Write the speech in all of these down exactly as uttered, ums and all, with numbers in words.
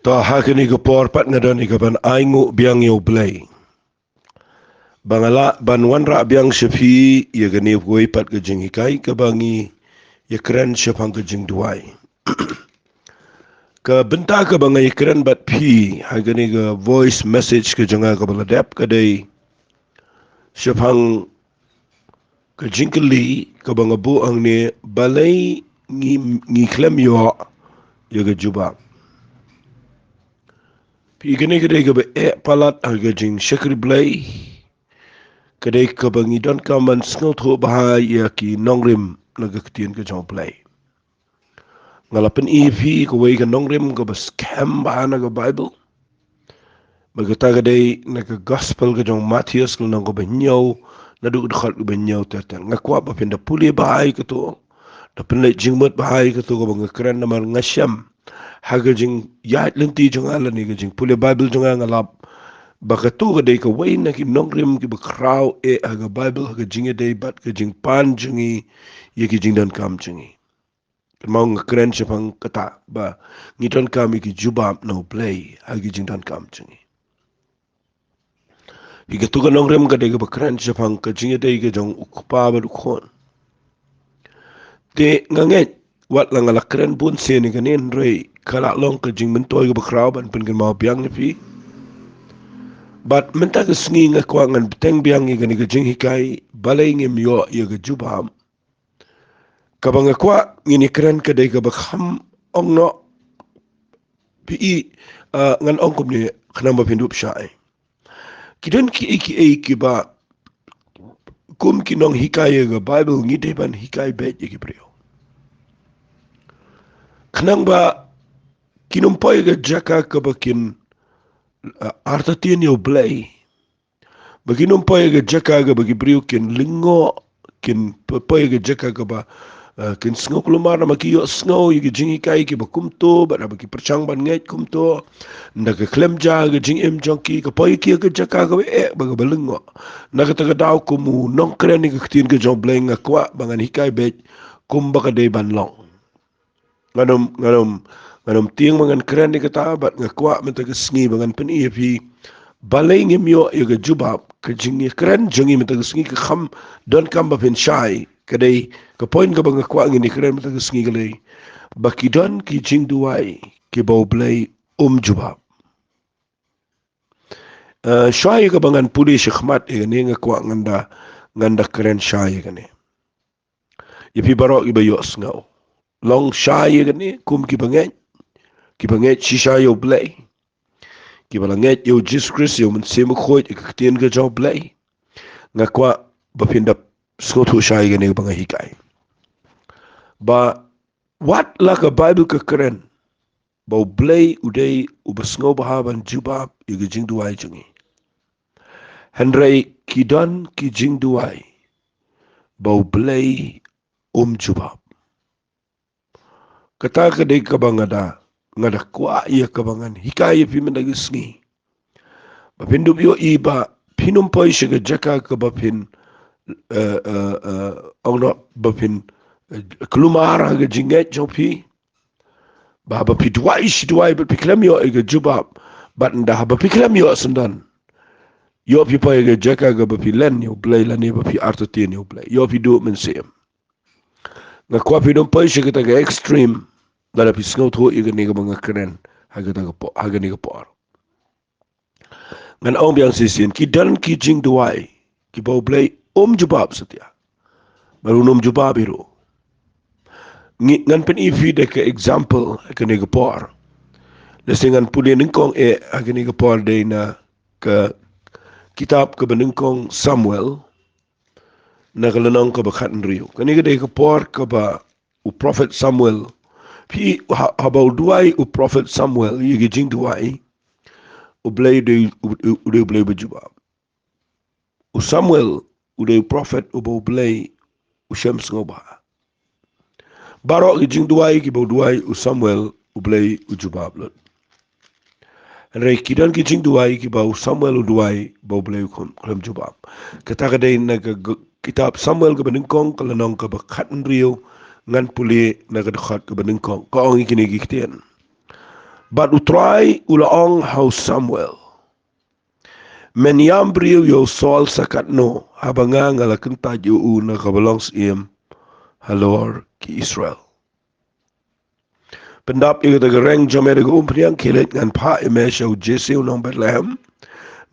To, ha kane ka por pat nga don ïa ka ban ainguh biang ïa U Blei ba nga lah ban wanrah biang sha phi ïa kane kawei pat ka jinghikai kaba ngi ïakren shaphang ka jingduwai. Ka bynta kaba nga ïakren bad phi ha kane ka voice message ka jong nga kaba la dep ka dei shaphang ka jingkylli kaba nga buh hangne, balei ngi, ngi khlem ïoh ïa ka jubab. Phi, kane ka dei kaba eh palat ha ka jingshakri Blei. Ka dei kaba ngi donkam ban sngewthuh bha ïa ki nongrim na ka ktien ka jong U Blei. Nga la pyni ïa phi kawei ka nongrim kaba skhem bha na ka Baibl. Ba kata ka dei na ka Gospel ka jong u Mathaios, ka lynnong kaba hynñiew, naduh ka dkhot kaba hynñiew ter ter. Nga kwah ba phin da pule bha ïa kato, da pynleit jingmut bha ïa kato kaba nga kren, namar nga shem ha ka jingïaid lynti jong nga lane ka jingpule Baibl jong nga, nga lap ba kato ka dei kawei na ki nongrim kiba khraw eh ha ka Baibl, ha ka jingïadei bad ka jingpan jong ngi ïa ki jingdonkam jong ngi. Kynmaw, nga kren shaphang kata ba ngi donkam ïa ki jubab na U Blei ha ki jingdonkam jong ngi. Phi, kato ka nongrim ka dei kaba kren shaphang ka jingïadei ka jong U Kpa bad U Khun. Te nga ngeit wat la nga la kren bun sien ïa kane, hynrei ka la long ka jingmyntoi kaba khraw ban pynkynmaw biang ïa phi. Bad mynta ka sngi nga kwah ngan bteng biang ïa kane ka jinghikai, balei ngim ïoh ïa ka jubab. Kaba nga kwah ngin ïakren ka dei kaba kham ong noh. Phi, ah, ngan ong kumne khnang ba phin dup shai. Ki don kiei kiei kiba kum ki nonghikai ïa ka Baibl ngi dei ban hikai beit ïa ki briew, khnang ba kin ym poi ha ka jaka kaba kin, ah, artatien ïa U Blei. Ba kin ym poi ha ka jaka kaba ki briew kin lyngngoh, kin p-, poi ha ka jaka kaba, eh, kin sngew kulmar namar ki ïohsngew ïa ki jinghikai kiba kumto, bad haba ki pyrshang ban ngeit kumto, ynda ka khlem jia ha ka jingim jong ki, ka poi ki ha ka jaka kaba eh bad kaba lyngngoh. Na kata ka daw, kum u nongkren ïa ka ktien ka jong U Blei, nga kwah ba ngan hikai beit kumba ka dei ban long. Ngan ym, ngan ym, ngan ym tieng ba ngan kren ïa kata, bad nga kwah mynta ka sngi ba ngan pyni ïa phi balei ngim ïoh ïa ka jubab. Ka jingkren jong ngi mynta ka sngi ka kham donkam ba phin shai. Ka dei ka point kaba nga kwah ngin ïakren mynta ka sngi, ka dei ba ki don ki jingduwai kiba U Blei um jubab. Eh, shwa ïa kaba ngan pule shakhmat ïa kane, nga kwah ngan da, ngan da kren shai ïa kane ïa phi baroh kiba ïohsngew. Long shai ïa kane kum kiba ngeit, kiba ngeit shisha ïa U Blei, kiba la ngeit ïa U Jisu Khrist, ïa U Mynsiem Bakhuid, ïa ka ktien ka jong U Blei. Nga kwah ba phin da sngewthuh shai ïa kane kaba nga hikai. Ba wat la ka Baibl ka kren ba U Blei u dei uba sngewbha ban jubab ïa ka jingduwai jong ngi, hynrei ki don ki jingduwai ba U Blei um jubab. Kata ka dei kaba nga da, nga da kwah ïa kaba ngan hikai ïa phi mynta ka sngi. Ba phin dup ïohi ba phin ym poi sha ka jaka kaba phin, eh, eh, eh, ong noh, ba phin, eh, kulmar ha ka jingngeit jong phi. Ba haba phi duwai shi duwai bad phi khlem ïoh ïa ka jubab, bad ynda haba phi khlem ïoh syndon, ïoh phi poi ha ka jaka kaba phi len ïa U Blei lane ba phi artatien ïa U Blei, ïoh phi duh mynsiem. Nga kwah phin ym poi sha kata ka extreme, lada phi sngewthuh ïa kane kaba nga kren ha kata ka por, ha kane ka por. Ngan ong biang shisien, ki don ki jingduwai kiba U Blei um jubab satia. Bad un ym jubab hi ruh. Ngi, ngan pyni ïa phi da ka example ha kane ka por. Lehse ngan pule nyngkong eh ha kane ka por dei na ka kitab kaba nyngkong Samuel, na ka lynnong kaba khathynriew. Kane ka dei ka por kaba u prophet Samuel, phi, ha-, haba u duwai u prophet Samuel ïa ki jingduwai, U Blei u dei, u, u, u dei U Blei uba jubab. U Samuel u dei u prophet uba U Blei u shem sngewbha. Baroh ki jingduwai kiba u duwai u Samuel, U Blei u jubab lut. Hynrei ki don ki jingduwai kiba u Samuel u duwai ba U Blei u khlem, khlem jubab. Kata ka dei na ka g-, kitab Samuel kaba nyngkong, ka lynnong kaba khathynriew, ngan pule na ka dkhot kaba nyngkong. Ka ong ïa kine ki ktien. Bad u Trai u la ong ha u Samuel, men ïam briew ïa u Saul sa katno, haba nga nga la kyntait ïa u na kaba long syiem halor ki Israel. Pyndap ïa kata ka reng jong me da ka umphniang, khie leit ngan phah ïa me sha u Jesse u nong Bethlehem,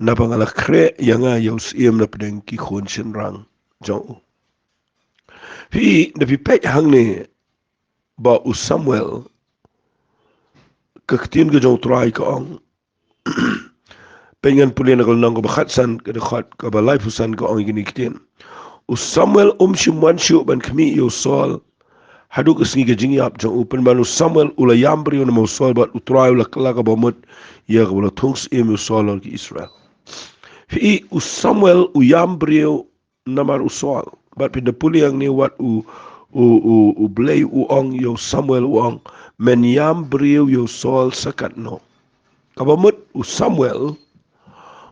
naba nga la khreh ïa nga ïa u syiem na pdeng ki khun shynrang jong u. Phi, da phi peit hangne ba u Samuel, ka ktien ka jong u Trai ka ong, peit ngan pule na ka lynnong kaba khatsan, ka dkhot kaba laiphew san, ka ong ïa kine ki ktien: U Samuel um shym wan shuh ban khmih ïa u Saul haduh ka sngi ka jingïap jong u. Pynban u Samuel u la ïam briew namar u Saul, bad u Trai u la kylla kaba mut ïa kaba la thung syiem ïa u Saul halor ki Israel. Phi, u Samuel u ïam briew namar u Saul. Bad phin da pule hangne wat u, u, u, u Blei u ong ïa u Samuel, u ong, men ïam briew ïa u Saul sa katno. Kaba mut u Samuel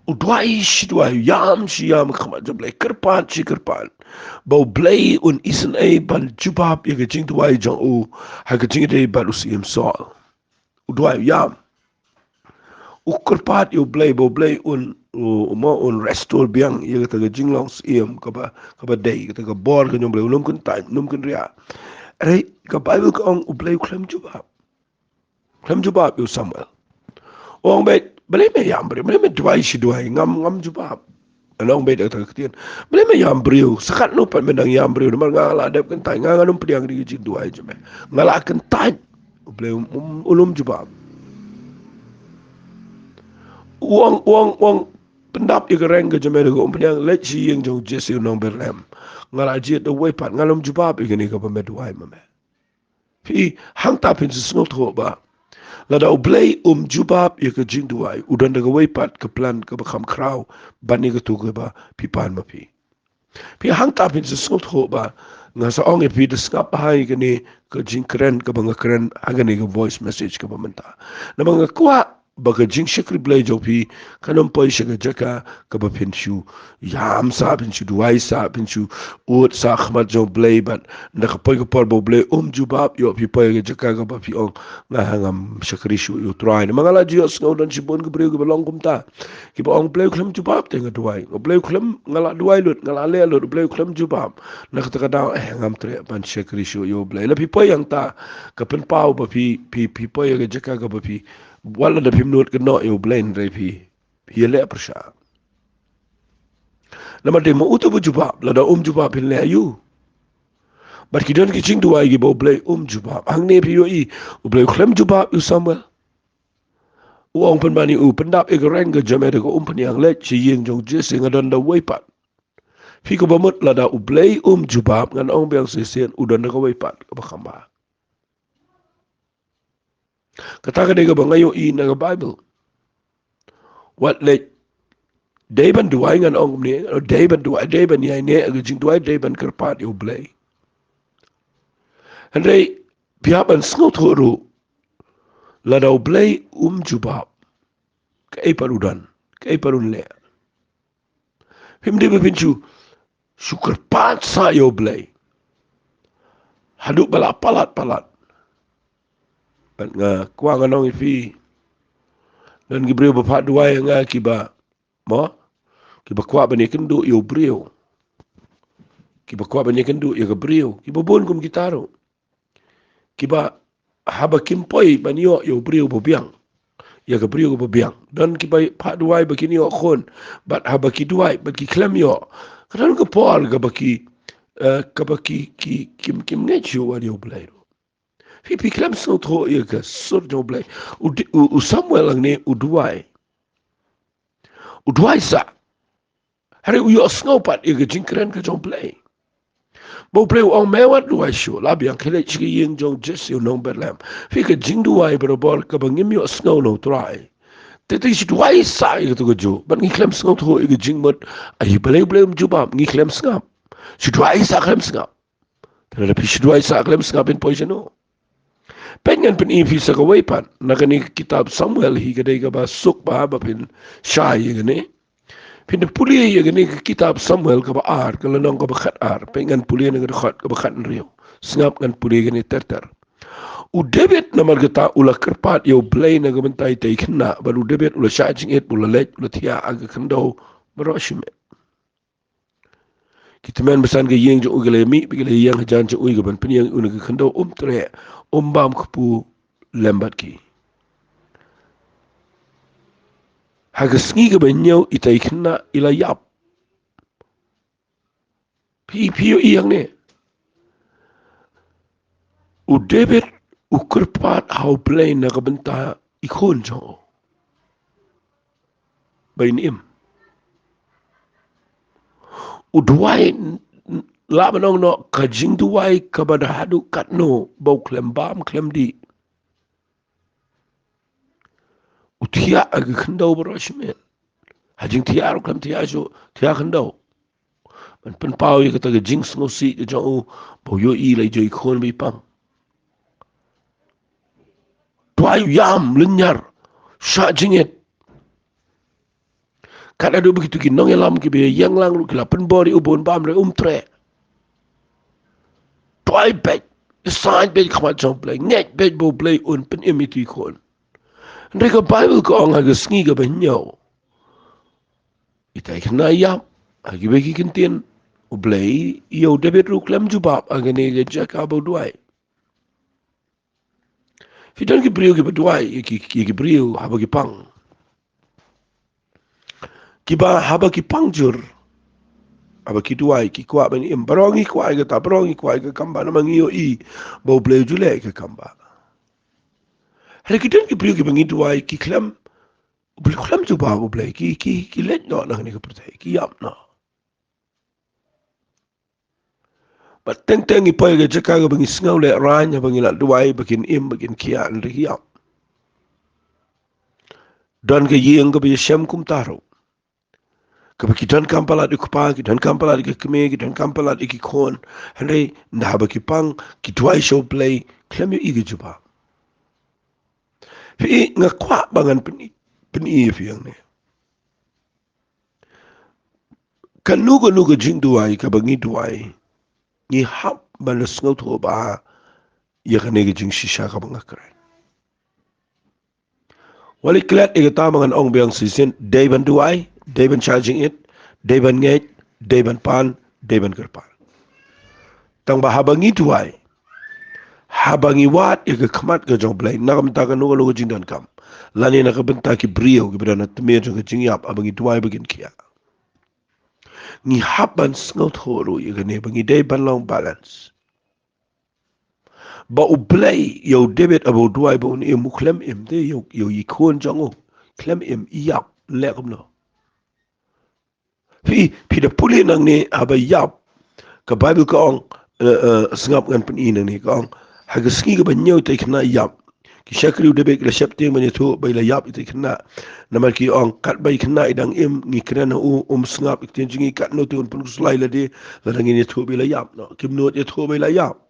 u duwai shi duwai, u ïam shi ïam ha khmat jong u Blei, kyrpad shi kyrpad, ba u Blei un isynei ban jubab ïa ka jingduwai jong u ha ka jingïadei bad u syiem Saul. U duwai, u ïam, u kyrpad ïa u Blei ba u Blei un, u, u mo, un restore biang ïa kata ka jinglong syiem kaba, kaba dei, kata ka bor ka jong u Blei, un ym kyntait, un ym kynriah. Hynrei ka Baibl ka ong u Blei u khlem jubab. Khlem jubab ïa u Samuel. U ong beit, balei me ïam briew, balei me duwai shi duwai, ngam, ngam jubab. Ngan ong beit da kata ka ktien, balei me ïam briew, sa katno pat me dang ïam briew, namar nga la dep kyntait, nga ngan ym pdiang ïa ka jingduwai jong me. Nga la kyntait. U Blei um, um, um jubab. U ong, u ong, u ong, pyndap ïa ka reng ka jong me da ka umphniang, leit sha ïing jong u Jesse u nong Bethlehem. Nga la jied da uwei pat, ngan ym jubab ïa kane kaba me duwai ma me. Phi, hangta phin sa sngewthuh ba lada u Blei um jubab ïa ka jingduwai, u don da kawei pat ka plan kaba kham khraw ban ïa kato kaba phi pan ma phi. Phi, hangta phin sa sngewthuh ba nga sa ong ïa phi, da sngap bha ïa kane ka jingkren kaba nga kren ha kane ka voice message kaba mynta. Namar nga kwah ba ka jingshakri Blei jong phi kan ym poi sha ka jaka kaba phin shu ïam sah, phin shu duwai sah, phin shu ud sah ha khmat jong u Blei, bad na ka poi ka por ba u Blei um jubab, ïoh phi poi ha ka jaka kaba phi ong, nga ha ngam shakri shuh ïa u Trai. Namar nga la ju ïohsngew don shibun ki briew kiba long kumta, kiba ong, u Blei u khlem jubab te nga duwai, u Blei u khlem, nga la duwai lut, nga la leh lut, u Blei u khlem jubab. Na kata ka daw, eh, ngam treh ban shakri shuh ïa u Blei. Lada phi poi hangta, ka pynpaw ba phi, phi, phi poi ha ka jaka kaba phi, wat lada phim nud kynnoh ïa u Blei, hynrei phi, phi ïaleh pyrshah. Namar dei ma uta uba jubab, lada um jubab phin leh aïu? Bad ki don ki jingduwai kiba u Blei um jubab. Hangne phi ïohi, u Blei u khlem jubab ïa u Samuel. U ong pynban ïa u, pyndap ïa ka reng ka jong me da ka umphniang, leit sha ïing jong u Jesse, nga don da uwei pat. Phi, kaba mut lada u Blei um jubab, ngan ong biang shisien, u don da kawei pat kaba kham bha. Kata ka dei kaba nga ïohi na ka Baibl. Wat leit, dei ban duwai, ngan ong kumne, dei ban duwai, dei ban ïaineh ha ka jingduwai, dei ban kyrpad ïa u Blei. Hynrei phi hap ban sngewthuh ruh, lada u Blei um jubab, kaei pat u don, kaei pat un leh. Phim dei ba phin shu, shu kyrpad sah ïa u Blei haduh ba la palat palat. Bad nga kwah ngan ong ïa phi, don ki briew ba phah duwai ïa nga kiba, mo, kiba kwah ban ïakynduh ïa u briew, kiba kwah ban ïakynduh ïa ka briew, kiba bun kum kita ruh. Kiba haba kim poi ban ïoh ïa u briew ba biang, ïa ka briew ba biang. Don kiba phah duwai ba kin ïoh khun, bad haba ki duwai bad ki khlem ïoh, ka don ka por kaba ki, eh, kaba ki, ki, kim, kim ngeit shuh wat ïa u Blei ruh. Phi, phi khlem sngewthuh ïa ka sur jong u Blei. U di-, u, u Samuel hangne u duwai. U duwai sah. Hynrei u ïohsngew pat ïa ka jingkren ka jong u Blei. Ba u Blei u ong, me wat duwai shuh, lah biang, khie leit sha ka ïing jong u Jesse u nong Bethlehem. Phi, ka jingduwai barabor kaba ngim ïohsngew na u Trai. Te, te shu duwai sah ïa kato kajuh, bad ngi khlem sngewthuh ïa ka jingmut. Ai, balei u Blei um jubab, ngi khlem sngap. Shu duwai sah khlem sngap. Te lada phi shu duwai sah khlem sngap, phin poi shano? Peit, ngan pyni ïa phi sa kawei pat na kane ka kitab Samuel hi, ka dei kaba suk bha ba phin shai ïa kane. Phin da pule ïa kane ka kitab Samuel kaba ar, ka lynnong kaba khat ar. Peit, ngan pule na ka dkhot kaba khat hynriew. Sngap, ngan pule ïa kane ter ter. U David namar kata u la kyrpad ïa U Blei na ka bynta ïa itei i khynnah, bad u David u la shah jingit, u la leit, u la thiah ha ka khyndew baroh shimet. Ki tymmen basan ka ïing jong u ki la mih, ki la ïeng hajan jong u ïa kaban pynïeng ïa u na ka khyndew, um treh, um bam kpu lem bad ki. Ha ka sngi kaba hynñiew itei i khynnah i la ïap. Phi, phi ïohi hangne. U David u kyrpad ha U Blei na ka bynta i khun jong u ba in im. U duwai, lah ban ong noh ka jingduwai kaba da haduh katno ba u khlem bam khlem dih. U thiah ha ka khyndew baroh shimet. Ha jingthiah ruh khlem thiah shuh, thiah khyndew. Ban pynpaw ïa kata ka jingsngewsih ka jong u ba u ïohi la i jong i khun ba i pang. Duwai u ïam lynñiar, shah jingit. Kat haduh ba kito ki nongïalam kiba ïeng lang ruh ki la pynbor ïa u ba un bam, hynrei um treh. Duwai beit, ïasaid beit khmat jong U Blei, ngeit beit ba U Blei un pynim ïa itu i khun. Hynrei ka Baibl ka ong ha ka sngi kaba hynñiew, itei i khynnah i ïap ha kiwei ki kyntien. U Blei ïa u David ruh u khlem jubab ha kane ka jaka ba u duwai. Phi don ki briew kiba duwai ïa ki, ki, ki briew haba ki pang. Kiba haba ki pang jur, haba ki duwai ki kwah ban im. Baroh ngi kwah ïa kata, baroh ngi kwah ïa ka kam ba, namar ngi ïohi ba U Blei u ju leh ïa ka kam ba. Hynrei ki don ki briew kiba ngi duwai ki khlem, U Blei u khlem jubab, U Blei, ki, ki, ki leit noh na kane ka pyrthei, ki ïap noh. Bad teng teng ngi poi ha ka jaka kaba ngi sngew lehraiñ haba ngi la duwai ba kin im, ba kin khiah, hynrei ki ïap. Don ka ïing kaba ïashem kumta ruh, kaba ki donkam palat ïa u kpa, ki donkam palat ïa ka kmie, ki donkam palat ïa ki khun. Hynrei ynda haba ki pang ki duwai sha U Blei, khlem ïohi ka jubab. Phi, nga kwah ba ngan pyni, pyni ïa phi hangne. Kano kano ka jingduwai kaba ngi duwai, ngi hap ban da sngewthuh bha ïa kane ka jingshisha kaba nga kren. Wat leit klet ïa kata ba ngan ong biang shisien, dei ban duwai, dei ban shah jingit, dei ban ngeit, dei ban pan, dei ban kyrpad. Tang ba haba ngi duwai, haba ngi wad ïa ka khmat ka jong U Blei na ka bynta kano kano ka jingdonkam, lane na ka bynta ki briew kiba don ha tmier jong ka jingïap, haba ngi duwai ba kin khiah, ngi hap ban sngewthuh ruh ïa kane ba ngi dei ban long balance. Ba U Blei ïa u David haba u duwai ba un im, u khlem im, te ïa u, ïa u, i khun jong u khlem im, i ïap, leh kumno? Phi, phi da pule nangne haba ïap, ka Baibl ka ong, eh, eh, sngap, ngan pyni nangne, ka ong, ha ka sngi kaba hynñiew itei i khynnah i ïap. Ki shakri u David ki la sheptieng ban ïathuh ba i la ïap itei i khynnah. Namar ki ong katba i khynnah i dang im, ngi kren ha u, um sngap ïa ka ktien jong ngi, katno te un pynkhuslai lade lada ngin ïathuh ba i la ïap, no? Kim nud ïathuh ba i la ïap.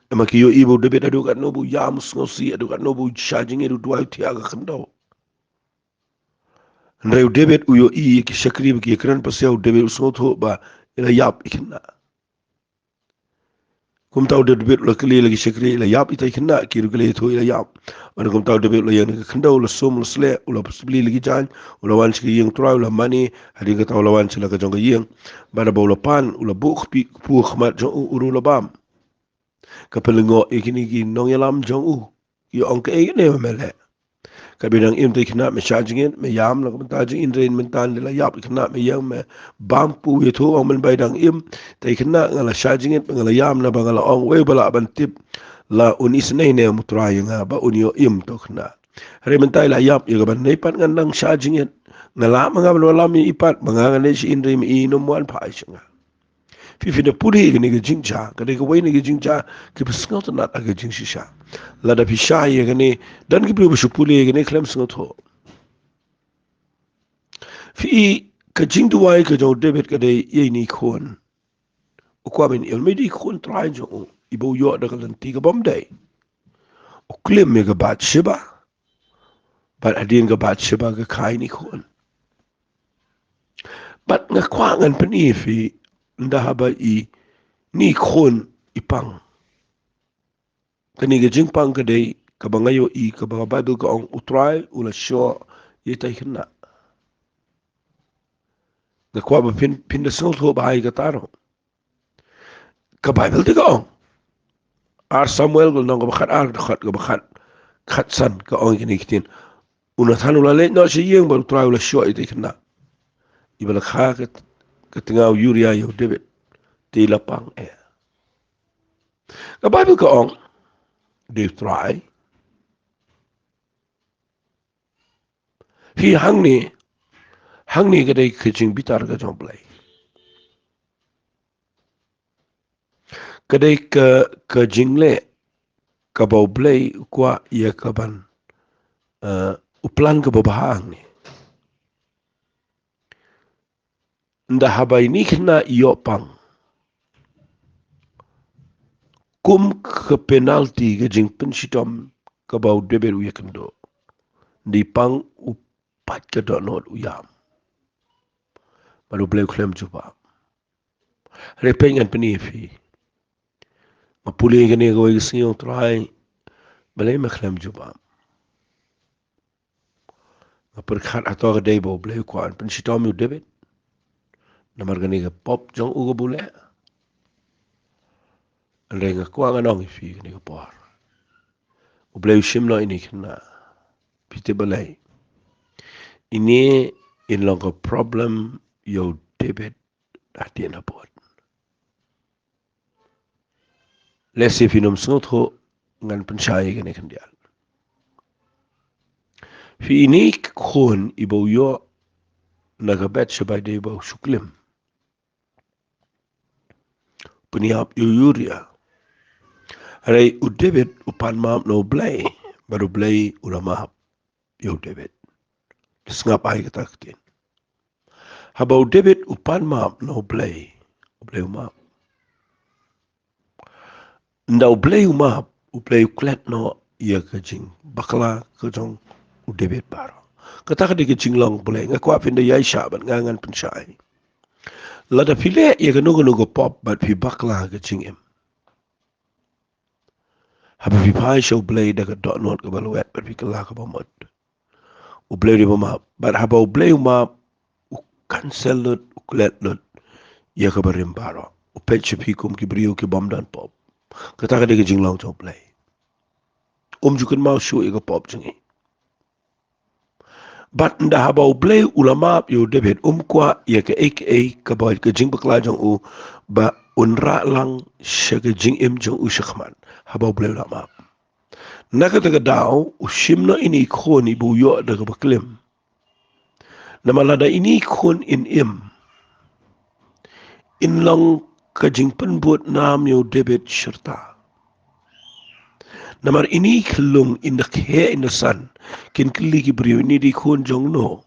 Namar ki ïohi ba u David haduh katno ba u ïam, u sngewsih, haduh katno ba u shah jingit, u duwai, u thiah ha ka khyndew. Hynrei u David u ïohi, ki shakri ba ki kren pasia, u David u sngewthuh ba i la ïap i khynnah. Kumta u David u la kylli la ki shakri, i la ïap itei i khynnah? Ki ruh ki la ïathuh i la ïap. Bad kumta u David u la ïeng na ka khyndew, u la sum, u la sleh, u la sbli la ki jaiñ, u la wan sha ka ïing U Trai, u la mane. Hadien kata u la wan sha la ka jong ka ïing. Bad haba u la pan, u la buh kpi, kpu ha khmat jong u, u ruh u la bam. Ka pynlyngngoh ïa kine ki nongïalam jong u. Ki ong, kaei kane ba me leh? Katba i dang im itei i khynnah me shah jingit, me ïam na ka bynta jong i, hynrei mynta ynda i la ïap i khynnah me ïeng me bam kpu, ïathuh, ong, mynba i dang im itei i khynnah nga la shah jingit, nga la ïam, naba nga la ong, uei ba lah ban tip, la un isynei ne em U Trai ïa nga ba un ïoh im ïa uta u khynnah? Hynrei mynta i la ïap, ïa kaban ïadei pat ngan nang shah jingit. Nga lah ma nga ban wallam ïa i pat, ma nga ngan leit sha i, hynrei ma i un ym wan phai sha nga. Phi, phi da pule ïa kane ka jingjia, ka dei kawei na ki jingjia kiba sngewtynnat ha ka jingshisha. Lada phi shai ïa kane, don ki briew ba shu pule ïa kane khlem sngewthuh. Phi, ka jingduwai ka jong u David ka dei ïa ine i khun. U kwah ban im, i dei i khun trai jong u, iba u ïoh da ka lynti ka bym dei. U klim ïa ka Bathsheba. Bad hadien ka Bathsheba ka kha ine i khun. Bad nga kwah ngan pyni ïa phi, ynda haba ine i khun i pang, Kane ka jingpang ka dei kaba nga ïohi, kaba ka Baibl ka ong U Trai u la shoh ïa itai i khynnah. Nga kwah ba phin, phin da sngewthuh bha ïa kata ruh. Ka Baibl te ka ong. Ar Samuel ka lynnong kaba khat ar, dkhot kaba khat, khatsan, ka ong ïa kine ki ktien. U Nathan u la leit noh sha ïing bad U Trai u la shoh ïa itai i khynnah. Iba la kha ka, ka tnga u Uriah ïa u David. Te i la pang eh. Ka Baibl ka ong, dei U Trai. Hi hangne, hangne ka dei ka jingbitar ka jong U Blei. Ka dei ka, ka jingleh kaba U Blei u kwah ïa ka ban, eh, u plan kaba bha hangne. Nda haba ine i khynnah i ïoh pang, kum ka penalty, ka jingpynshitom kaba u David u ïakynduh, nda i pang, u pait ka dohnud, u ïam. Bad U Blei u khlem jubab. Hynrei peit, ngan pyni ïa phi. Nga pule ïa kane kawei ka sngi, U Trai, balei me khlem jubab? Nga pyrkhat hato ka dei ba U Blei u kwah ban pynshitom ïa u David namar kane ka pop jong u kaba u leh. Hynrei nga kwah ngan ong ïa phi kane ka por, U Blei u shim noh ine i khynnah. Phi tip balei? Ine in long ka problem ïa u David hadien habud. Lehse phin ym sngewthuh, ngan pynshai ïa kane khyndiat. Phi, ine i khun iba u ïoh na ka Bathsheba, dei ba u shu klim, pynïap ïa u Uriah. Hynrei u David u pan map na U Blei, bad U Blei u la map ïa u David. Sngap ai kata ka ktien. Haba u David u pan map na U Blei, U Blei u map. Nda U Blei u map, U Blei u klet noh ïa ka jingbakla ka jong u David baroh. Kata ka dei ka jinglong U Blei. Nga kwah phin da ïaishah bad nga, ngan pynshai. Lada phi leh ïa kano kano ka pop bad phi bakla ka jingim, haba phi phai sha U Blei da ka dohnud kaba lwet bad phi kylla kaba mut, U Blei u dei ba map. Bad haba U Blei u map, u cancel lut, u klet lut ïa kaba rim baroh. U peit sha phi kum ki briew ki bym don pop. Kata ka dei ka jinglong jong U Blei. Um ju kynmaw shuh ïa ka pop jong ngi. Bad nda haba U Blei u la map ïa u David, um kwah ïa kaei kaei kaba ka jingbakla jong u ba un rah lang sha ka jingim jong u shakhmat. Haba U Blei u la map, na kata ka daw u shim noh ine i khun iba u ïoh da kaba klim. Namar lada ine i khun in im, in long ka jingpynbud nam ïa u David shirta. Namar ine i khyllung, in da khie, in da san, kin kylli ki briew, ine i dei i khun jong no?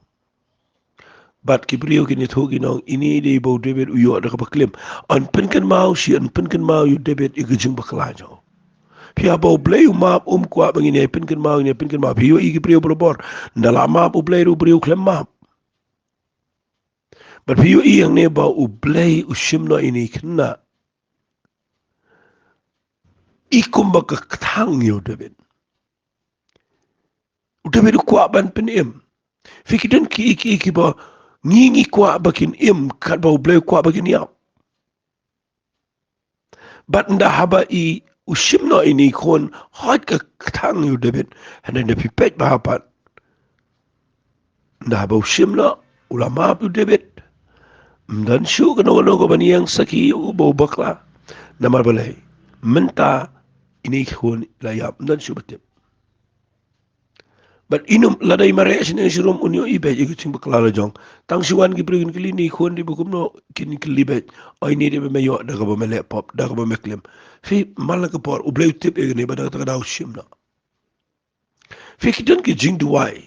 Bad ki briew kin ïathuh, kin ong, ine i dei iba u David u ïoh da kaba klim. Yn pynkynmaw shi, yn pynkynmaw ïa u David ïa ka jingbakla jong u. Phi, haba U Blei u map, um kwah ba ngin ïai pynkynmaw, ngin ïai pynkynmaw. Phi ïohi ki briew barabor, nda la map U Blei ruh u briew khlem map. Bad phi ïohi hangne ba U Blei u shim noh ine i khynnah, i kumba ka kthang ïa u David. U David u kwah ban pynim. Phi, ki don ki, ki, kiba ngi, ngi kwah ba kin im katba U Blei u kwah ba kin ïap. Bad nda haba i, u shim noh ine i khun, hooid ka kthang ïa u David. Hynrei nda phi peit bha pat, nda haba u shim noh, u la map ïa u David, ym don shuh kano kano kaban ïeng sakhi ïa u ba u bakla. Namar balei? Mynta ine i khun i la ïap, ym don shuh ba tip. Bad i nym, lada i mareh shane sharum, un ïohi beit ïa ka jingbakla la jong. Tang shu wan ki briew kin kylli, ine i khun dei ba kumno, kin kylli beit, o ine dei ba me ïoh da kaba me leh pop, da kaba me klim. Phi, man la ka por U Blei u tip ïa kane, bad da kata ka daw u shim noh. Phi, ki don ki jingduwai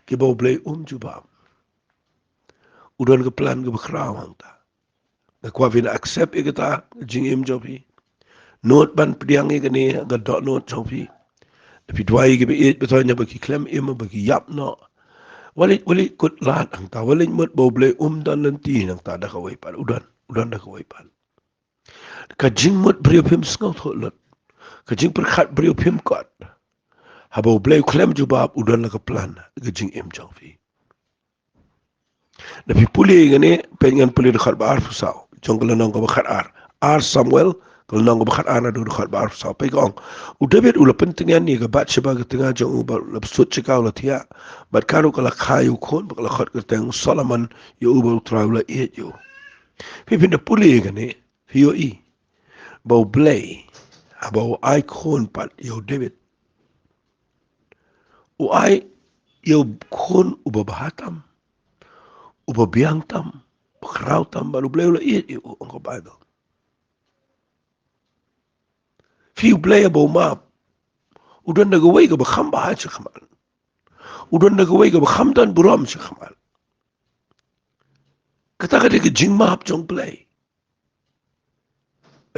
kiba U Blei um jubab. U don ka plan kaba khraw hangta. Nga kwah phin accept ïa kata ka jingim jong phi. Nud ban pdiang ïa kane ka dohnud jong phi. Phi duwai ïa kiba ïeit, ba thoh, ïa ba ki khlem im, ba ki ïap noh. Wat leit, wat leit kut lad hangta, wat leit mut ba U Blei um don lynti hangta da kawei pat, u don, u don da kawei pat. Ka jingmut briew phim sngewthuh lut. Ka jingpyrkhat briew phim kot. Haba U Blei u khlem jubab, u don la ka plan ha ka jingim jong phi. Da phi pule ïa kane, peit ngan pule dkhot ba arphew saw jong ka lynnong kaba khat ar. Ar Samuel, ka lynnong kaba khat ar naduh dkhot ba arphew saw. Peit ka ong, u David u la pyntngen ïa ka Bathsheba ka tnga jong u, bad u la pynsuit shaka, u la thiah. Bad katto ka la kha ïa u khun, bad ka la khot kyrteng Solomon ïa u, bad U Trai u la ïeit ïa u. Phi, phin da pule ïa kane, phi ïohi ba U Blei, haba u ai khun pat ïa u David, u ai ïa u khun uba bha tam, uba biang tam, uba khraw tam, bad U Blei u la ïeit ïa u, ong ka Baibl. Phi, U Blei haba u map, u don da kawei kaba kham bha shakhmat. U don da kawei kaba kham don burom shakhmat. Kata ka dei ka jingmap jong U Blei.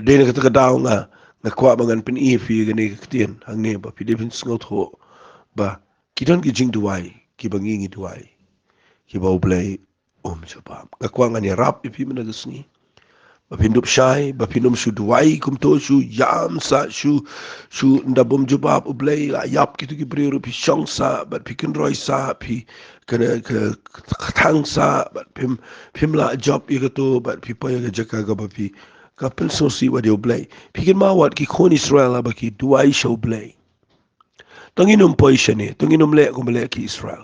Dei na kata ka daw nga, nga kwah ba ngan pyni ïa phi kane ka ktien hangne, ba phi dei phin sngewthuh ba ki don ki jingduwai kiba ngi, ngi duwai, kiba U Blei um jubab. Nga kwah ngan ïarap ïa phi mynta ka sngi, ba phin dup shai, ba phin ym shu duwai kumto, shu ïam sah, shu, shu ynda bym jubab U Blei, la ïap kito ki briew ruh phi shong sah, bad phi kynroi sah, phi ka, ka, ka thang sah, bad phim, phim lah jop ïa kato, bad phi poi ha ka jaka kaba phi, ka pynsngewsih wat ïa U Blei. Phi kynmaw wat ki khun Israel haba ki duwai sha U Blei. To ngin ym poi shane, to ngin ym leh kumba leh ki Israel.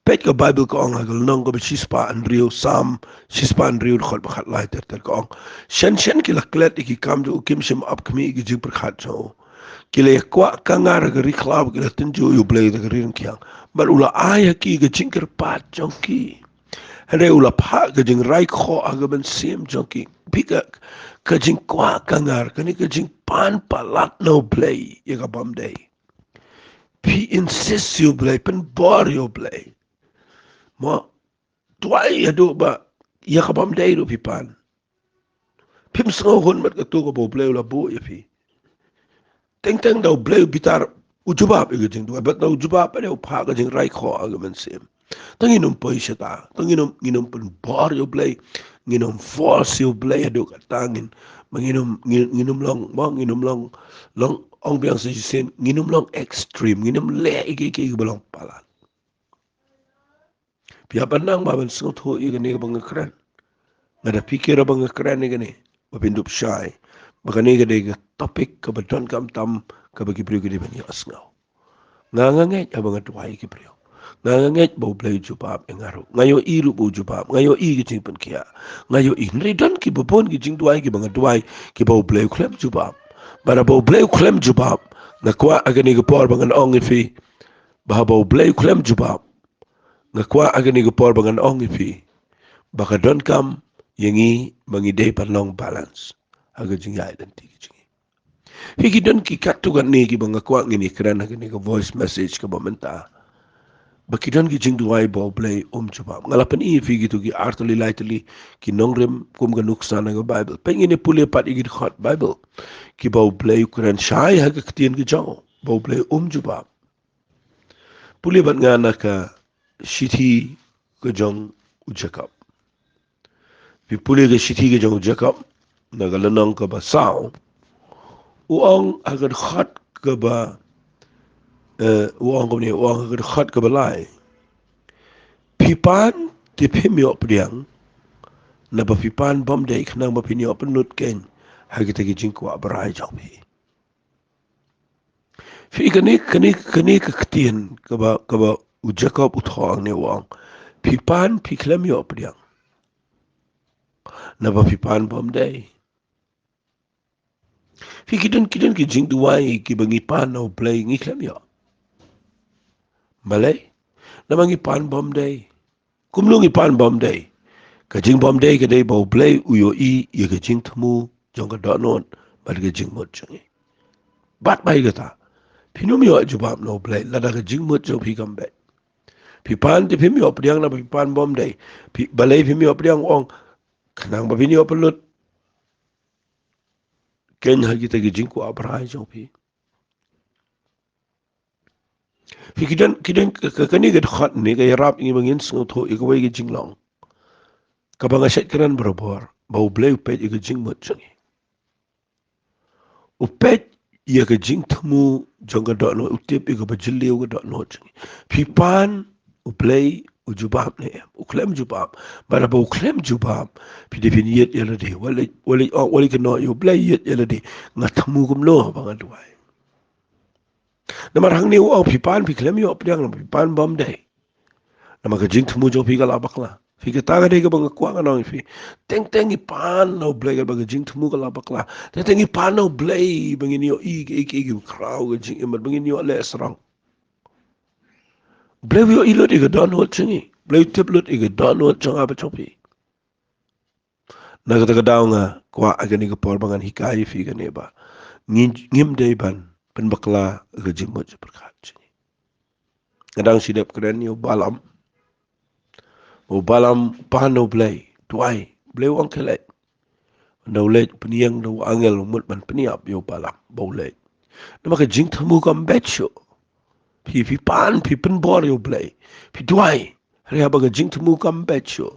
Peit ka Baibl ka ong ha ka lynnong kaba shispah hynriew, Salm shispah hynriew dkhot ba khatlai ter ter, ka ong, shen shen ki la klet ïa ki kam jong u, kim shym ap khmih ïa ki jingpyrkhat jong u. Ki la ïa kwah kangar ha ka ri khlaw, ki la tynjuh ïa U Blei da ka ri rangkhiang. Bad u la ai ha ki ka jingkyrpad jong ki. Hynrei u la phah ka jingrai khoh ha ka mynsiem jong ki. Phi, ka, ka jingkwah kangar, kane ka jingpan palat na U Blei ïa ka bym dei. Phi insist ïa U Blei, pynbor ïa U Blei. Mo, duwai haduh ba ïa ka bym dei ruh phi pan. Phim sngewhun bad kato kaba U Blei u la buh ïa phi. Teng teng da U Blei u bitar, u jubab ïa ka jingduwai, bad da u jubab, bad da u phah ka jingrai khoh ha ka mynsiem. To ngin ym poi shata, to ngin ym, ngin ym pynbor ïa U Blei, ngin ym force ïa U Blei haduh katta, ngin, ma ngin ym, ngin, ngin ym long, ma ngin ym long, long, ong biang sa shisien, ngin ym long extreme, ngin ym leh ïa kiei kiei kiba long palat. Phi hap ban nang ba ban sngewthuh ïa kane kaba nga kren. Nga da pyrkhat ba nga kren ïa kane, ba phin dup shai ba kane ka dei ka topic kaba donkam tam, kaba ki briew ki dei ban ïohsngew. Nga, nga ngeit haba nga duwai ïa ki briew. Nga, nga ngeit ba U Blei u jubab ïa nga ruh. Nga ïohi ruh ba u jubab. Nga ïohi ka jingpynkhiah. Nga ïohi, hynrei don kiba bun ki jingduwai kiba nga duwai kiba U Blei u khlem jubab. Bad haba U Blei u khlem jubab, nga kwah ha kane ka por ba ngan ong ïa phi ba haba U Blei u khlem jubab, nga kwah ha kane ka por ba ngan ong ïa phi ba ka donkam ïa ngi ba ngi dei ban long balance ha ka jingïaid lynti ka jong ngi. Phi, ki don ki katto katne kiba nga kwah ngin ïa kren ha kane ka voice message kaba mynta, ba ki don ki jingduwai ba U Blei um jubab. Nga la pyni ïa phi kito ki ar tylli lai tylli ki nongrim kum ka nuksa na ka Baibl. Peit, ngin ïa pule pat ïa ki dkhot Baibl kiba U Blei u kren shai ha ka ktien ka jong u ba U Blei um jubab. Pule bad nga na ka shithi ka jong u Jakob. Phi pule ka shithi ka jong u Jakob, na ka lynnong kaba saw, u ong ha ka dkhot kaba, eh, u ong kumne, u ong ha ka dkhot kaba lai: Phi pan te phim ïoh pdiang, naba phi pan bym dei, khnang ba phin ïoh pynlut keiñ ha kita ki jingkwah brai jong phi. Phi, kane, kane, kane ka ktien kaba, kaba u Jakob u thoh hangne, u ong, phi pan phi khlem ïoh pdiang, naba phi pan bym dei. Phi, ki don, ki don ki jingduwai kiba ngi pan na U Blei ngi khlem ïoh. Balei? Namar ngi pan bym dei. Kumno ngi pan bym dei? Ka jingbym dei ka dei ba U Blei u ïohi ïa ka jingthmu jong ka dohnud bad ka jingmut jong ngi. Bad bad kata, phin ym ïoh jubab na U Blei lada ka jingmut jong phi kam beit. Phi pan te phim ïoh pdiang, naba phi pan bym dei. Phi, balei phim ïoh pdiang? U ong, khnang ba phin ïoh pynlut keiñ ha kita ki jingkwah brai jong phi. Phi, ki don, ki don, ka, ka, kane ka dkhot ne ka ïarap ïa ngi ba ngin sngewthuh ïa kawei ka jinglong kaba nga shait kren barabor, ba U Blei u peit ïa ka jingmut jong ngi. U peit ïa ka jingthmu jong ka dohnud, u tip ïa kaba jylliew ka dohnud jong ngi. Phi pan, U Blei u jubab ne em? U khlem jubab. Bad haba u khlem jubab, phi dei phin ïeit ïa lade. Wat leit, wat leit ong, wat leit kynnoh ïa U Blei, ïeit ïa lade. Nga thmu kumno ba nga duwai? Namar hangne u ong phi pan, phi khlem ïoh pdiang, phi pan bym dei. Namar ka jingthmu jong phi ka la bakla. Phi, kata ka dei kaba nga kwah ngan ong ïa phi. Teng teng ngi pan na U Blei katba ka jingthmu ka la bakla. Teng teng ngi pan na U Blei ba ngin ïohi kaei kaei kiba khraw ha ka jingim, ba ngin ïoh leh sarong. U Blei u ïohi lut ïa ka dohnud jong ngi. U Blei u tip lut ïa ka dohnud jong nga bad jong phi. Na kata ka daw nga kwah ha kane ka por ba ngan hikai ïa phi kane ba ngin, ngim dei ban pynbakla ha ka jingmut jingpyrkhat jong ngi. Nga dang shu dep kren ïa u Balaam. U Balaam u pan na U Blei, duwai, U Blei u ong khie leit. Haba u leit, pynïeng da u angel, u mut ban pynïap ïa u Balaam ba u leit. Namar ka jingthmu kam beit shuh. Phi, phi pan, phi pynbor ïa U Blei, phi duwai, hynrei haba ka jingthmu kam beit shuh,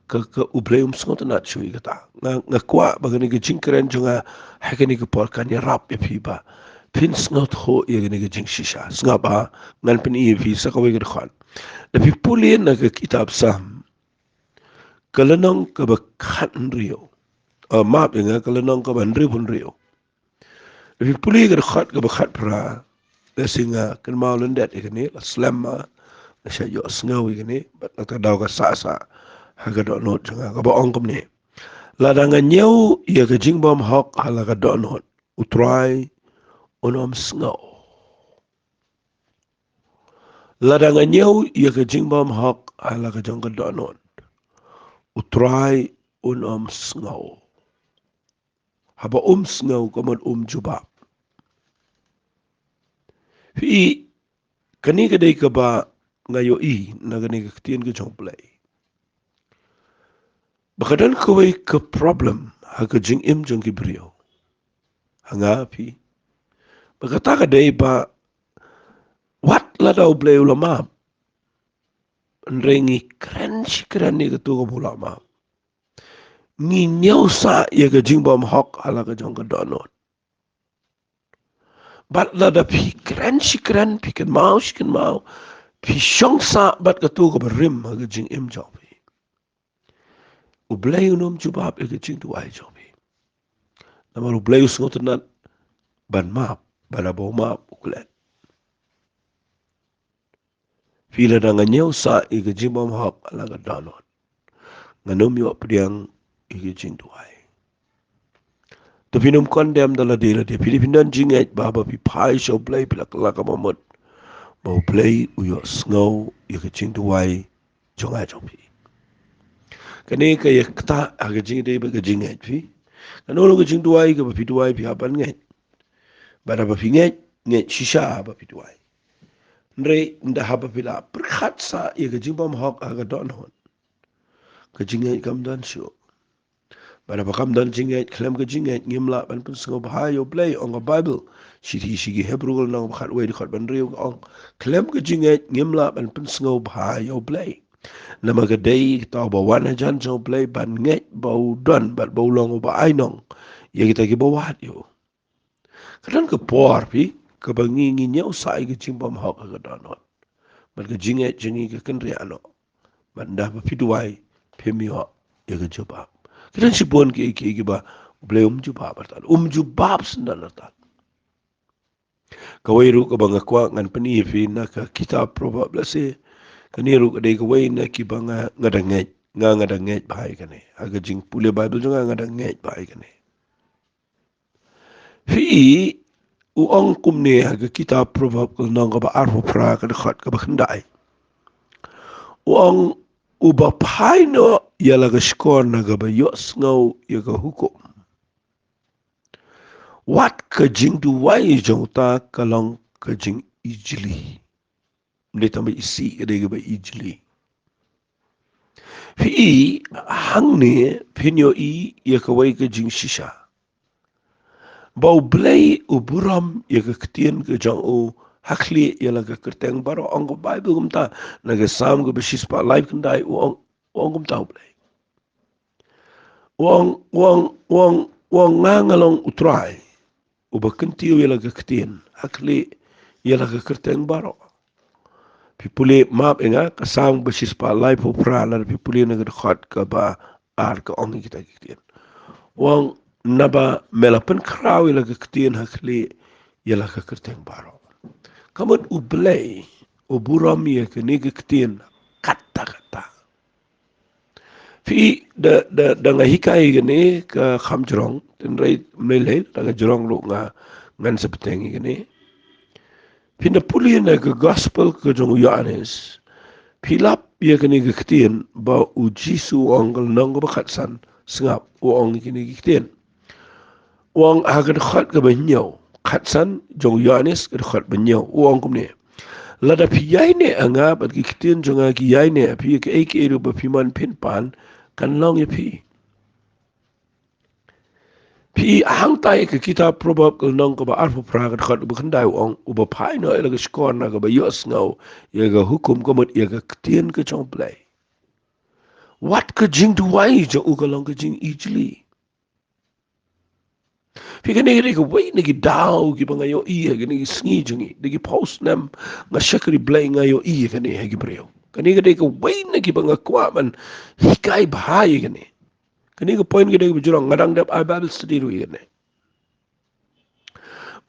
ka, ka U Blei um sngewtynnad shuh ïa kata. Nga, nga kwah ba kane ka jingkren jong nga ha kane ka por kan ïarap ïa phi ba phin sngewthuh ïa kane ka jingshisha. Sngap, ngan pyni ïa phi sa kawei ka dkhot. Lada phi pule na ka kitab Salm, ka lynnong kaba khathynriew. Ah, map ïa nga, ka lynnong kaba hynriewphew hynriew. Lada phi pule ka dkhot kaba khatphra, lehse nga kynmaw lyndet ïa kane, la slem ma nga shait ïohsngew ïa kane, bad na kata ka daw ka sah sah ha ka dohnud jong nga, kaba ong kumne: Lada nga ñiew ïa ka jingbymhok ha la ka dohnud, U Trai un ym sngew. Lada nga ñiew ïa ka jingbymhok ha la ka jong ka dohnud, U Trai un ym sngew. Haba um sngew ka mut um jubab. Phi, kane ka dei kaba nga ïohi na kane ka ktien ka jong U Blei, ba ka don kawei ka problem ha ka jingim jong ki briew, ha nga, phi. Ba kata ka dei ba wat lada U Blei u la map, hynrei ngi kren shi kren ïa kato kaba u la map. Ngi ñiew sah ïa ka jingbymhok ha la ka jong ka dohnud. Bad lada phi kren shi kren, phi kynmaw shi kynmaw, phi shong sah bad kato kaba rim ha ka jingim jong phi, U Blei un ym jubab ïa ka jingduwai jong phi. Namar U Blei u sngewtynnad ban map, bad haba u map u klet. Phi, lada nga ñiew sah ïa ka jingbymhok ha la ka dohnud, ngan ym ïoh pdiang ïa ka jingduwai. To phin ym condemn da lade lade. Phi dei phin don jingngeit ba haba phi phai sha U Blei, phi la kylla ka mamut ba U Blei u ïohsngew ïa ka jingduwai jong nga jong phi. Kane ka ïa ktah ha ka jingïadei bad ka jingngeit, phi. Kano kano ka jingduwai kaba phi duwai, phi hap ban ngeit. Bad haba phi ngeit, ngeit shisha haba phi duwai. Hynrei ynda haba phi la pyrkhat sah ïa ka jingbymhok ha ka dohnud, ka jingngeit kam don shuh. Bad haba kam don jingngeit, khlem ka jingngeit ngim lah ban pynsngewbha ïa U Blei. Ong ka Baibl, shithi sha ki Hebru, lynnong ba khatwei, dkhot ba hynriew, ka ong: Khlem ka jingngeit ngim lah ban pynsngewbha ïa U Blei. Namar ka dei kata ba wan hajan jong U Blei ban ngeit ba u don bad ba u long uba ainong ïa kita kiba wad ïa u. Ka don ka por, phi, kaba ngi, ngi ñiew sah ïa ka jingbymhok ha ka dohnud, bad ka jingngeit jong ngi ka kynriah noh. Bad ynda ba phi duwai, phim ïoh ïa ka jubab. Ka don shibun kiei kiei kiba U Blei um jubab artat. Um jubab syndon artat. Kawei ruh kaba nga kwah ngan pyni ïa phi na ka kitab Proverb, lehse kane ruh ka dei kawei na kiba nga, nga da ngeit, nga, nga da ngeit bha ïa kane. Ha ka jingpule Baibl jong nga, nga da ngeit bha ïa kane. Phi, u ong kumne ha ka kitab Proverb, ka lynnong kaba arphew phra, ka dkhot kaba khyndai. U ong: Uba phai noh ïa la ka shkor na kaba ïohsngew ïa ka hukum, wat ka jingduwai jong uta ka long ka jingijli. Ym dei tang ba isih, ka dei kaba ijli. Phi, hangne phin ïohi ïa kawei ka jingshisha, ba U Blei u burom ïa ka ktien ka jong u ha khlieh ïa la ka kyrteng baroh. Ong ka Baibl kumta, na ka Salm kaba shispah laiphew khyndai, u ong, u ong kumta U Blei. U ong, u ong, u ong, u ong: Nga, nga long U Trai. uba kyntiew ïa la ka ktien ha khlieh ïa la ka kyrteng baroh. Phi pule map ïa nga ka Salm ba shispah laiphew phra, lada phi pule na ka dkhot kaba ar ka ong ïa kita ki ktien. U ong naba me la pynkhraw ïa la ka ktien ha khlieh ïa la ka kyrteng baroh. Ka mut U Blei u burom ïa kane ka ktien katta katta. Phi da, da, da nga hikai kane ka kham jrong, tynrai mlei lei, da ka jrong ruh nga, ngan sa bteng ïa kane. Phin da pule na ka gospel ka jong u Ïoannis. Phi lap ïa kane ka ktien ba U Jisu u ong ka lynnong kaba khatsan, sngap, u ong ïa kane ka ktien. U ong ha ka dkhot kaba hynñiew, khatsan jong u Ïoannis ka dkhot ba hynñiew, u ong kumne. Lada phi ïaineh ha nga bad ki ktien jong nga ki ïaineh ha phi, kaei kaei ruh ba phi mon phin pan kan long ïa phi. Phi hangtai ka kitab Proverb ka lynnong kaba arphew phra ka dkhot ba khyndai u ong, uba phai noh ïa la ka shkor na kaba ïohsngew ïa ka hukum, ka mut ïa ka ktien ka jong U Blei. Wat ka jingduwai jong u ka long ka jingijli. Phi, kane ka dei kawei na ki daw kiba nga ïohi ha kine ki sngi jong ngi, da ki phew snem nga shakri Blei nga ïohi ïa kane ha ki briew. Kane ka dei kawei na kiba nga kwah ban hikai bha ïa kane. Kane ka point ka dei kaba jrong, nga dang dep ai Bible study ruh ïa kane.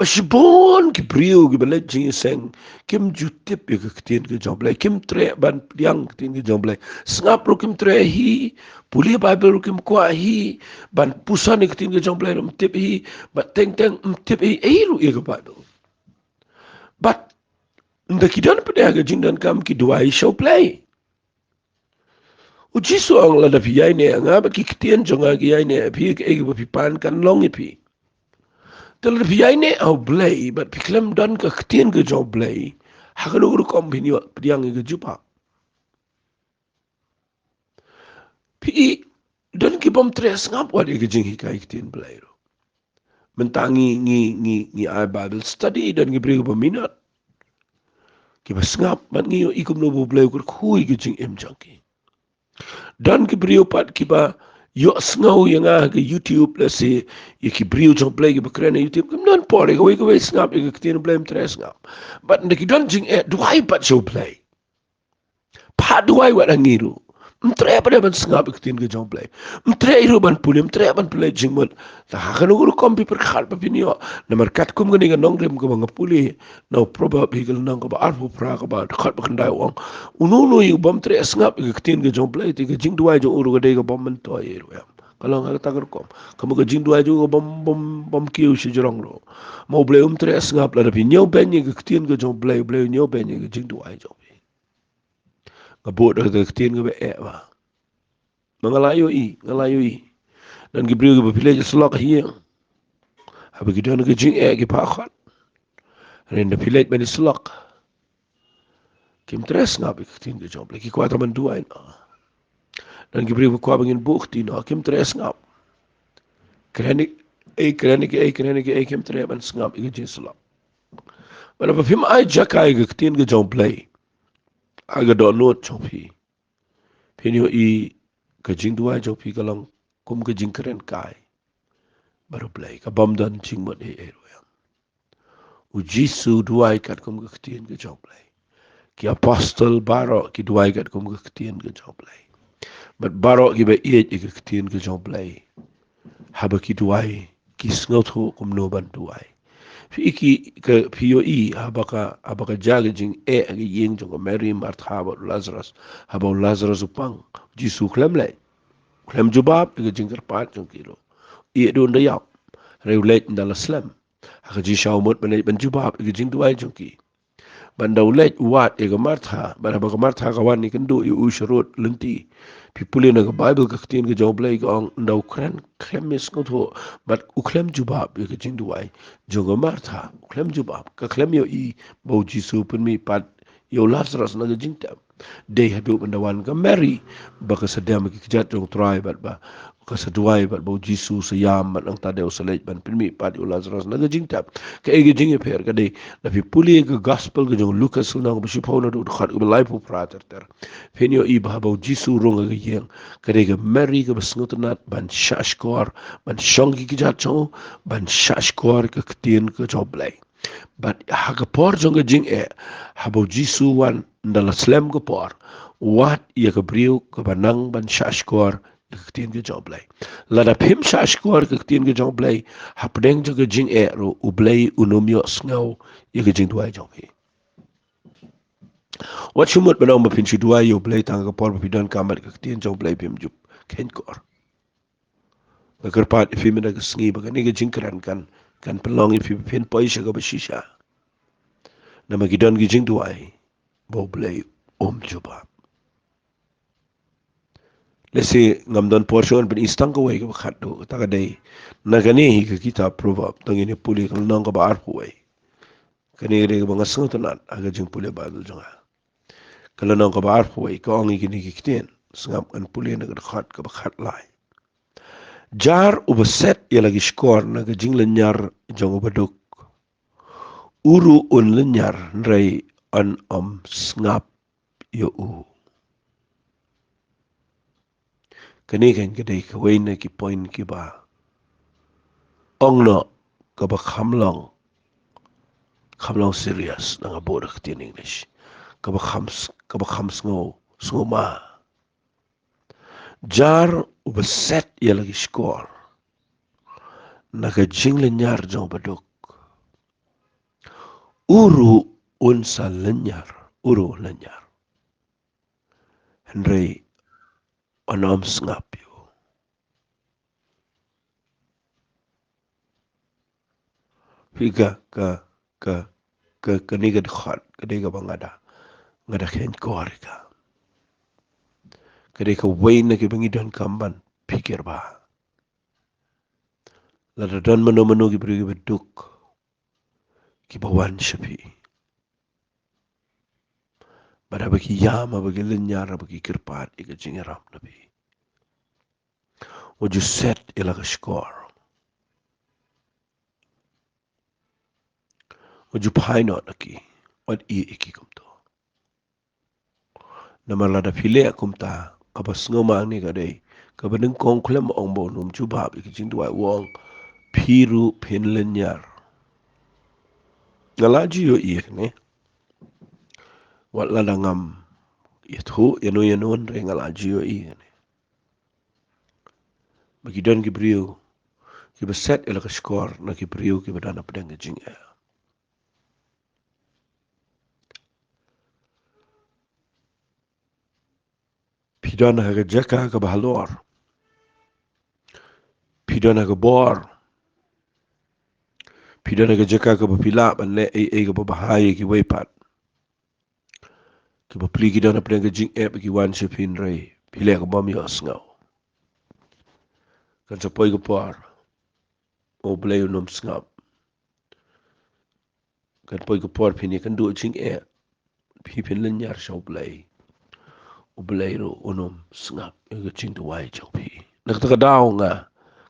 Ba shibun ki briew kiba leit jingïaseng kim ju tip ïa ka ktien ka jong U Blei, kim treh ban pdiang ka ktien ka jong U Blei. Sngap ruh kim treh hi, pule Bible ruh kim kwah hi, ban puson ïa ka ktien ka jong U Blei ruh ym tip hi, bad teng teng ym tip hi ei ruh ïa ka Bible. Bad ynda ki don pat ha ka jingdonkam ki duwai sha U Blei. U Jisu u ong lada phi ïaineh ha nga bad ki ktien jong nga ki ïaineh ha phi, kaei kaba phi pan kan long ïa phi. Te lada phi ïaineh ha U Blei bad phi khlem don ka ktien ka jong U Blei, ha kano ka rukom phin ïoh pdiang ïa ka jubab? Phi, don ki bym treh sngap wat ïa ka jinghikai ktien Blei ruh. Mynta ngi, ngi, ngi, ngi ai Bible study, don ki briew kiba minot, kiba sngap, bad ngi ïohi kumno ba U Blei u kyrkhu ïa ka jingim jong ki. Don ki briew pat kiba ïohsngew ïa nga ha ka YouTube, lehse ïa ki briew jong U Blei kiba kren ha YouTube, kim don por ïa kawei kawei sngap ïa ka ktien U Blei, ym treh sngap. Bad ynda ki don jingeh, duwai pat sha U Blei. Phah duwai wat ha ngi ruh. Ym treh pat ban sngap ïa ka ktien ka jong U Blei. Ym treh ruh ban pule, ym treh ban pule jingmut. Te ha kano ka rukom phi pyrkhat ba phin ïoh? Namar katkum kane ka nongrim kaba nga pule na u Proverb hi ka lynnong kaba arphew phra kaba dkhot ba khyndai u ong, uno uno uba ym treh sngap ïa ka ktien ka jong U Blei, te ka jingduwai jong u ruh ka dei kaba ym myntoi ruh em. Ka long ha kata ka rukom. Ka mut ka jingduwai jong u ka bym, bym, bym kiew shajrong ruh. Ma U Blei um treh sngap, lada phi ñiewbeiñ ïa ka ktien ka jong U Blei, U Blei u ñiewbeiñ ïa ka jingduwai jong phi. Nga bud da ka ktien kaba eh ba, ma nga la ïohi, nga la ïohi. Don ki briew kiba phi leit ïasyllok ha ïing, haba ki don ka jingeh ki phah khot. Hynrei ynda phi leit ban ïasyllok, kim treh sngap ïa ka ktien ka jong U Blei, ki kwah tang ban duwai noh. Don ki briew ba kwah ba ngin buh kti noh, kim treh sngap. Kren ïa, eh, kren ïa, eh, kren ïa, eh, kim treh ban sngap ïa ka jingïasyllok. Bad haba phim ai jaka ïa ka ktien ka jong U Blei ha ka dohnud jong phi, phin ïohi ka jingduwai jong phi ka long kum ka jingkren kai bad U Blei, ka bym don jingmut ei ei ruh em. U Jisu u duwai katkum ka ktien ka jong U Blei. Ki apostol baroh ki duwai katkum ka ktien ka jong U Blei. Bad baroh kiba ïeit ïa ka ktien ka jong U Blei, haba ki duwai, ki sngewthuh kumno ban duwai. Phi i ki, ka, phi ïohi, haba ka, haba ka jia ka jingeh ha ka ïing jong ka Mary, Martha bad u Lazarus. Haba u Lazarus u pang, u Jisu u khlem leit, u khlem jubab ïa ka jingkyrpad jong ki ruh. Ïeh duh ynda ïap, hynrei u leit ynda la slem, ha ka jingshaw mut ban leit ban jubab ïa ka jingduwai jong ki. Bad ynda u leit u wad ïa ka Martha, bad haba ka Martha ka wan ïakynduh ïa u sharud lynti, phi pule na ka Baibl, ka ktien ka jong U Blei ka ong, ynda u kren khlem ïasngewthuh bad u khlem jubab ïa ka jingduwai jong ka Martha, u khlem jubab, ka khlem ïohi ba u Jisu u pynmih pat ïa u Lazarus na ka jingtep. Dei haduh ban da wan ka Mary, ba ka sa dem ki kjat jong u Trai bad ba ka sa duwai bad ba u Jisu sa ïam bad nangta dei u sa leit ban pynmih pat ïa u Lazarus na ka jingtep. Kaei ka jingïapher? Ka dei, lada phi pule ka gospel ka jong u Lukas lynnong ba shiphew naduh dkhot kaba laiphew phra ter ter, phin ïohi ba haba u Jisu u rung ha ka ïing, ka dei ka Mary kaba sngewtynnat ban shahshkor, ban shong ki kjat jong u, ban shahshkor ka ktien ka jong u Blei. Bad ha ka por jong ka jingeh, haba u Jisu u wan, ynda la slem ka por, wad ïa ka briew kaba nang ban shahshkor ïa ka ktien ka jong u Blei. Lada phim shahshkor ïa ka ktien ka jong u Blei, hapdeng jong ka jingeh ruh u Blei un ym ïohsngew ïa ka jingduwai jong phi. Wat shu mut ban ong ba phin shu duwai ïa u Blei tang ha ka por ba phi donkam bad ka ktien jong u Blei phim ju khein kor. Nga kyrpad ïa phi mynta ka sngi ba kane ka jingkren kan, kan pynlong ïa phi ba phin poi sha kaba shisha. Namar ki don ki jingduwai ba u Blei um jubab. Lehse ngam don por shuh ban pyni tang kawei kaba khatduh, kata ka dei na kane hi ka kitab Proverb, tang ïa pule ka lynnong kaba arphew wei. Kane ka dei kaba nga sngewtynnat ha ka jingpule Baibl jong nga. Ka lynnong kaba arphew wei ka ong ïa kine ki ktien, sngap, ngan pule na ka dkhot kaba khatlai. Jar uba set ïa la ki shkor na ka jinglynñiar jong u baduk, u ruh un lynñiar, hynrei un ym sngap ïa u. Kane kan ka dei kawei na ki point kiba ong noh kaba kham long, kham long serious, ngan buh da ka ktien English, kaba kham s-, kaba kham sngew, sngewma. Jar uba set ïa la ki shkor na ka jinglynñiar jong u baduk, u ruh un sa lynñiar, u ruh un lynñiar, hynrei un ym sngap ïa u. Phi, ka, ka, ka, ka, kane ka dkhot ka dei kaba nga da, nga da khein kor ïa ka. Ka dei kawei na kiba ngi donkam ban pyrkhat bha. Lada don mano mano ki briew kiba duk, kiba wan sha phi, bad haba ki ïam, haba ki lynñiar, haba ki kyrpad ïa ka jingïarap na phi, wat ju set ïa la ka shkor. Wat ju phai noh na ki, wat ïeh ïa ki kumto. Namar lada phi leh kumta, kaba sngewma hangne ka dei kaba nyngkong khlem ong ba un ym jubab ïa ka jingduwai, u ong phi ruh phin lynñiar. Nga la ju ïohi ïa kane, wat lada ngam ïathuh ïano ïano, hynrei nga la ju ïohi ïa kane, ba ki don ki briew kiba set ïa la ka shkor na ki briew kiba don hapdeng ka jingeh. Phi don ha ka jaka kaba halor. Phi don ha ka bor. Phi don ha ka jaka kaba phi lah ban leh ei ei kaba bha ïa kiwei pat. Kiba pli ki don hapdeng ka jingeh ba ki wan sha phi, hynrei phi leh kaba ym ïohsngew. Kan sa poi ka por, u Blei un ym sngap. Kan poi ka por phin ïakynduh jingeh, phi phin lynñiar sha u Blei, u Blei ruh un ym sngap ïa ka jingduwai jong phi. Na kata ka daw nga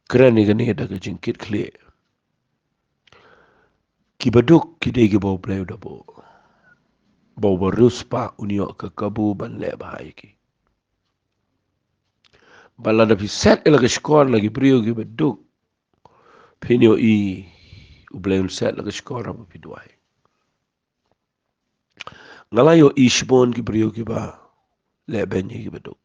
kren ïa kane da ka jingkitkhlieh. Kiba duk ki dei kiba u Blei u da buh, ba u bariewspah un ïoh ka kabu ban leh bha ïa ki. Bad lada phi set ïa la ka shkor na ki briew kiba duk, phin ïohi u Blei un set la ka shkor haba phi duwai. Nga la ïohi shibun ki briew kiba leh beiñ ïa kiba duk.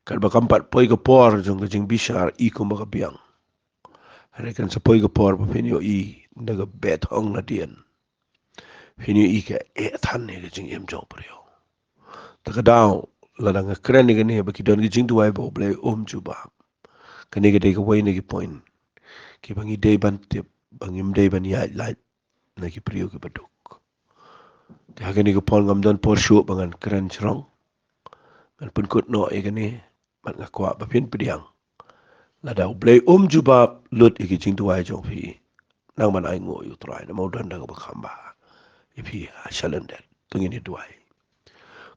Katba kam pat poi ka por jong ka jingbishar, i kumba ka biang. Hynrei kan sa poi ka por ba phin ïohi da ka bethong nadien. Phin ïohi ka eh than ïa ka jingim jong u briew. Ta ka daw, lada nga kren ïa kane ba ki don ki jingduwai ba u Blei um jubab, kane ka dei kawei na ki point kiba ngi dei ban tip, ba ngim dei ban ïaid lait na ki briew kiba duk. Te ha kane ka por ngam don por shuh ba ngan kren shrong. Ngan pynkut noh ïa kane, bad nga kwah ba phin pdiang. Lada u Blei um jubab lut ïa ki jingduwai jong phi, nang ban ainguh ïa u Trai, namar u don da kaba kham bha. ïa phi ha shalyndet. To ngin ïa duwai.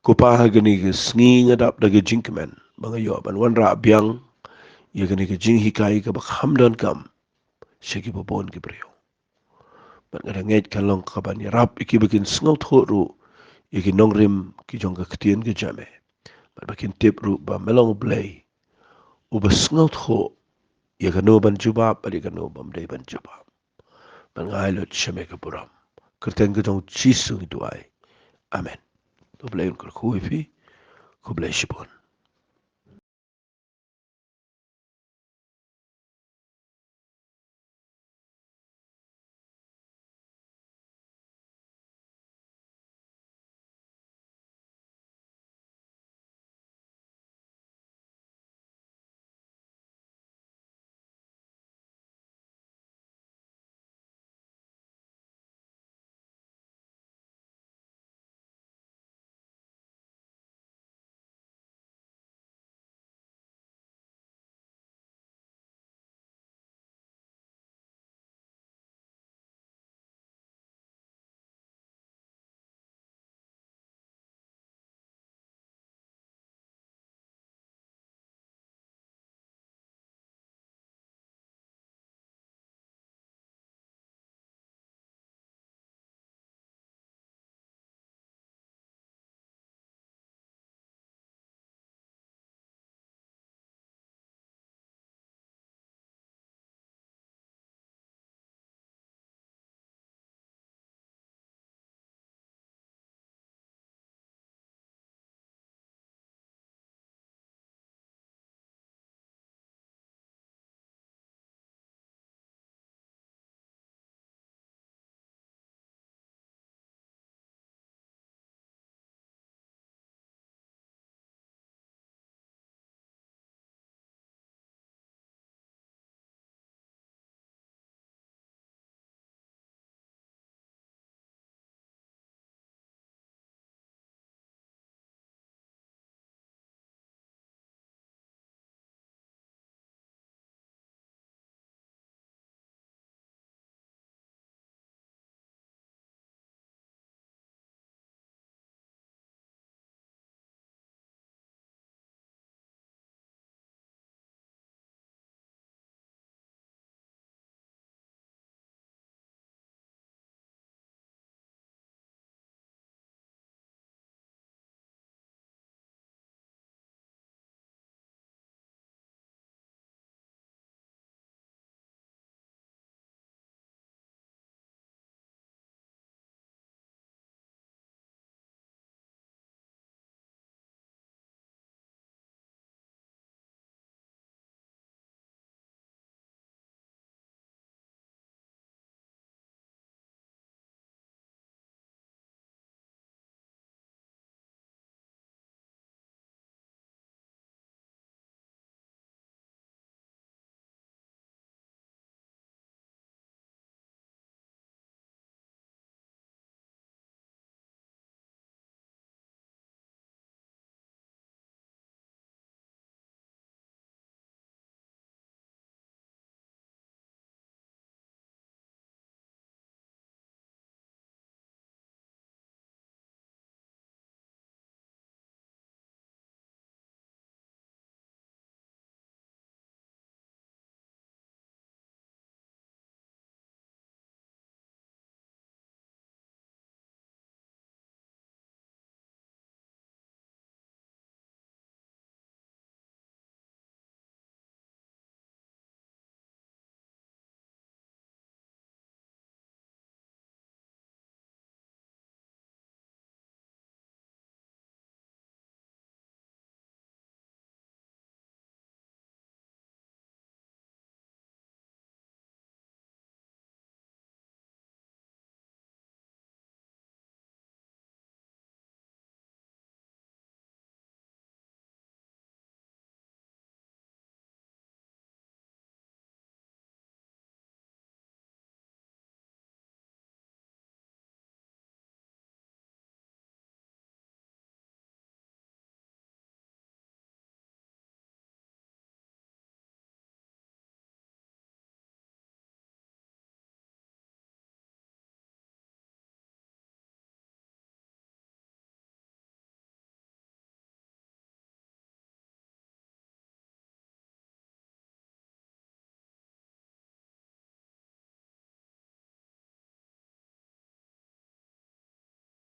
Ko Pa, ha kane ka sngi nga dap da ka jingkmen ba nga ïoh ban wanrah biang ïa kane ka jinghikai kaba kham donkam sha kiba bun ki briew. Bad nga da ngeit kan long kaban ïarap ïa kiba kin sngewthuh ruh ïa ki nongrim ki jong ka ktien ka jong me. Bad ba kin tip ruh ba me long U Blei uba sngewthuh ïa kano ban jubab bad ïa kano bym dei ban jubab. Bad nga ai lut sha me ka burom. Kyrteng ka jong U Jisu ngi duwai. Amen. To U Blei un kyrkhu ïa phi. Khublei shibun.